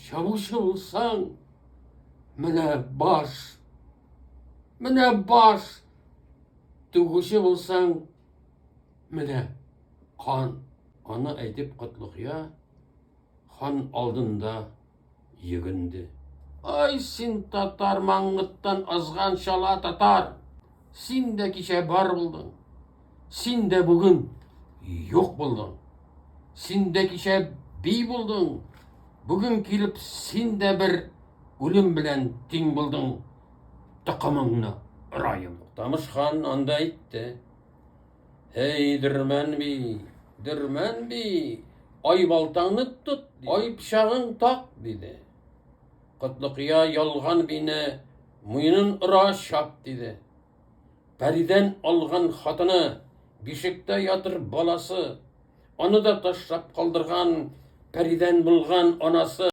Чабучы булсаң, менә баш. Менә баш. Түгүче булсаң, менә кан. Аны әйтеп Котлыгъя хан алдында йөгенде. Ай, син татар маңгыттан азган чала татар! Син дә кичә бар булдың. Син дә бүген юк булдың. Син дә кичә би булдың. Бүген килеп син дә бер үлем белән тиң булдың. Токымыңны ораем. Туктамыш хан анда әйтте. Эй, Дөрмән би, Дөрмән би, ай балтаңны тот, ай пычагың так, диде. Котлыкыя ялган бине муенын ора чап, диде. Пәридән алган хатыны, бишектә ятыр баласы, аны да ташлап калдырган пәридән булган анасы.